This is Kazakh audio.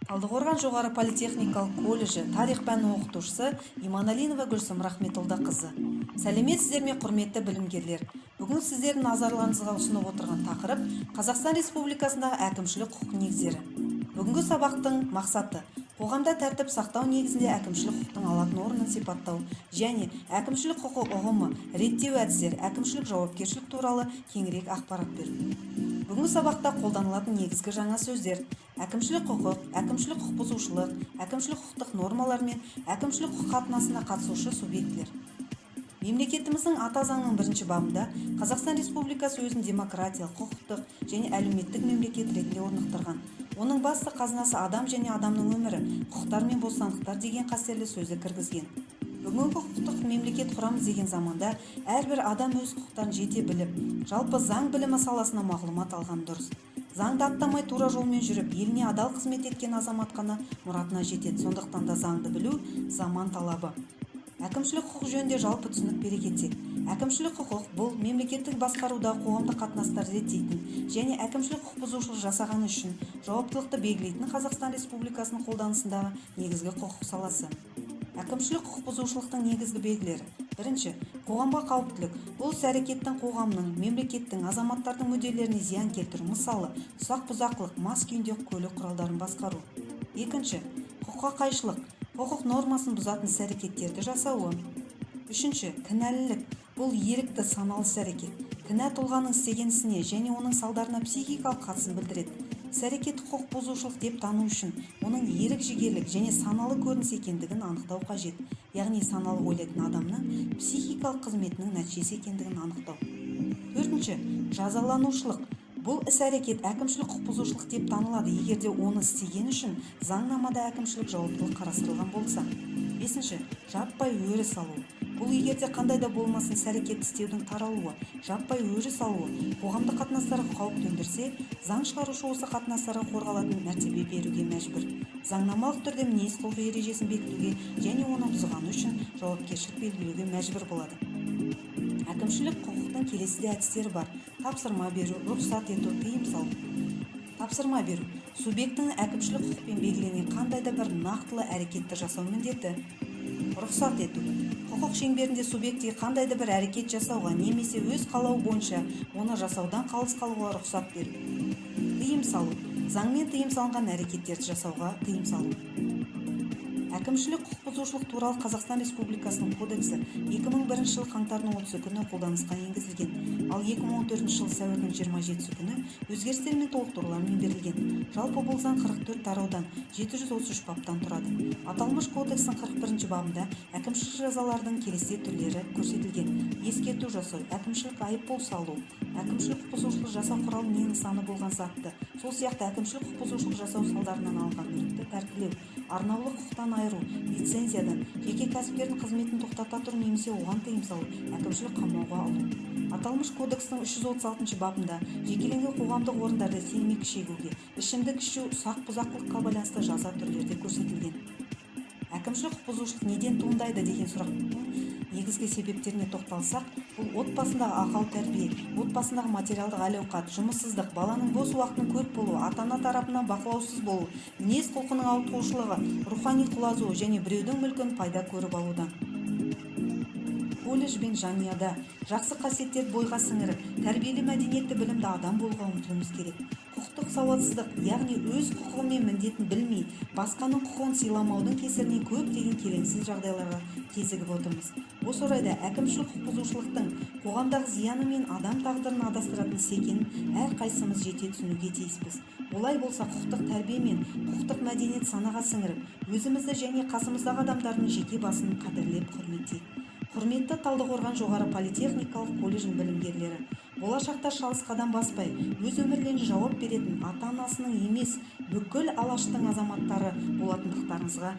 Талдықорған жоғары политехникалық колледжі тарих пәні оқытушысы Иманалинова Гүлсім Рахметолдақызы. Сәлеметсіздер ме, құрметті білімгерлер! Бүгін сіздердің назарларыңызға ұсынып отырған тақырып: Қазақстан Республикасындағы әкімшілік құқық негіздері. Бүгінгі сабақтың мақсаты: қоғамда тәртіп сақтау негізінде әкімшілік құқықтың алатын орнын сипаттау және әкімшілік құқық ұғымы, реттеу әдістері, әкімшілік жауапкершілік туралы кеңірек ақпарат беру. Бүгінгі сабақта қолданылатын негізгі жаңа сөздер: әкімшілік құқық, әкімшілік құқық бұзушылық, әкімшілік құқықтық нормалар мен әкімшілік құқық қатынасына қатысушы субъектілер. Мемлекетіміздің Ата Заңының бірінші бабында Қазақстан Республикасы өзін демократиялық, құқықтық және әлеуметтік мемлекет ретінде орнықтырған, оның басты қазынасы — адам және адамның өмірі, құқықтар мен бостандықтар деген қастерлі сөзді кіргізген. Бүгінгі құқықтық мемлекет құрамыз деген заманда әрбір адам өз құқықтарын жете біліп, жалпы заң білімі саласына мағлұмат алған дұрыс. Заңды аттамай, тура жолмен жүріп, еліне адал қызмет еткен азамат қана мұратына жетеді. Сондықтан да заңды білу — заман талабы. Әкімшілік құқық жөнінде жалпы түсінік бере кетсек, әкімшілік құқық — бұл мемлекеттік басқарудағы қоғамдық қатынастарды реттейтін және әкімшілік құқық бұзушылық жасағаны үшін жауаптылықты белгілейтін Қазақстан Республикасының қолданысындағы негізгі құқық саласы. Әкімшілік құқық бұзушылықтың негізгі белгілері. Бірінші, қоғамға қауіптілік. Бұл іс әрекеттің қоғамның, мемлекеттің, азаматтардың мүдделеріне зиян келтіру, мысалы, ұсақ бұзақылық, мас күйінде көлік құралдарын басқару. Екінші, құқыққа қайшылық. Құқық нормасын бұзатын іс әрекеттерді жасауы. Үшінші, кінәлілік. Бұл ерікті, саналы іс әрекет. Кінә тұлғаның істеген ісіне және оның салдарына психикалық қатысын білдіреді. Іс әрекетті құқық бұзушылық деп тану үшін оның ерік жігерлік және саналы көрініс екендігін анықтау қажет, яғни саналы ойлайтын адамның психикалық қызметінің нәтижесі екендігін анықтау. Төртінші, жазаланушылық. Бұл іс әрекет әкімшілік құқық бұзушылық деп танылады, егер де оны істеген үшін заңнамада әкімшілік жауаптылық қарастырылған болса. Бесінші, жаппай өріс алу. Бұл егер де қандай да болмасын іс әрекет істеудің таралуы, жаппай өріс алуы қоғамдық қатынастарға қауіп төндірсе, заң шығарушы осы қатынастарға қорғалатын мәртебе беруге мәжбүр, заңнамалық түрде мінез құлық ережесін бекітуге және оны бұзғаны үшін жауапкершілік белгілеуге мәжбүр болады. Әкімшілік құқықтың келесі де әдістері бар: тапсырма беру, рұқсат ету, тыйым салу. Тапсырма беру — субъектінің әкімшілік құқықпен белгіленген қандай да бір нақтылы әрекетті жасау міндеті. Рұқсат ету — құқық шеңберінде субъектіге қандай да бір әрекет жасауға немесе өз қалауы бойынша оны жасаудан қалыс қалуға рұқсат беру. Тыйым салу — заңмен тыйым салынған әрекеттерді жасауға тыйым салу. Әкімшілік құқық бұзушылық туралы Қазақстан Республикасының кодексі 2001 жылы қаңтардың 30 күні қолданысқа енгізілген, ал 2014 жылы сәуірдің 27 күні өзгерістер мен толықтырулармен берілген. Жалпы бұл заң 44 тараудан, 733 баптан тұрады. Аталмыш кодекстің 41 бабында әкімшілік жазалардың келесі түрлері көрсетілген: ескерту жасау, әкімшілік айыппұл салу, әкімшілік құқық бұзушылық жасау құралы не нысаны болған затты, сол сияқты әкімшілік құқық бұзушылық жасау салдарынан алынған мүлікті тәркілеу, арнаулы құқықтан айыру, лицензиядан, жеке кәсіпкердің қызметін тоқтата тұру немесе оған тыйым салу, әкімшілік қамауға алу. Аталмыш кодекстің 336 бабында жекеленген қоғамдық орындарда темекі шегуге, ішімдік ішу, ұсақ бұзақылыққа байланысты жаза түрлері де көрсетілген. Әкімшілік құқық бұзушылық неден туындайды деген сұрақтың негізгі себептеріне тоқталсақ, бұл отбасындағы ақау тәрбие, отбасындағы материалдық әл-ауқат, жұмыссыздық, баланың бос уақытының көп болуы, ата-ана тарапынан бақылаусыз болу, мінез құлқының ауытқушылығы, рухани құлазуы және біреудің мүлкін пайда көріп алудан. Колледж пен жанұяда жақсы қасиеттерді бойға сіңіріп, тәрбиелі, мәдениетті, білімді адам болуға ұмтылуымыз керек. Құқықтық сауатсыздық, яғни өз құқығы мен міндетін білмей, басқаның құқығын сыйламаудың кесірінен көптеген келеңсіз жағдайларға кезігіп отырмыз. Осы орайда әкімшілік құқық бұзушылықтың қоғамдағы зияны мен адам тағдырын адастыратын іс екенін әрқайсымыз жете түсінуге тиіспіз. Олай болса, құқықтық тәрбие мен құқықтық мәдениет санаға сіңіріп, өзімізді және қасымыздағы адамдардың жеке басын қадірлеп, құрметтейік. Құрметті Талдықорған жоғары политехникалық колледжінің білімгерлері, болашақта шалыс қадам баспай, өз өмірлеріне жауап беретін, ата анасының емес, бүкіл Алаштың азаматтары болатындықтарыңызға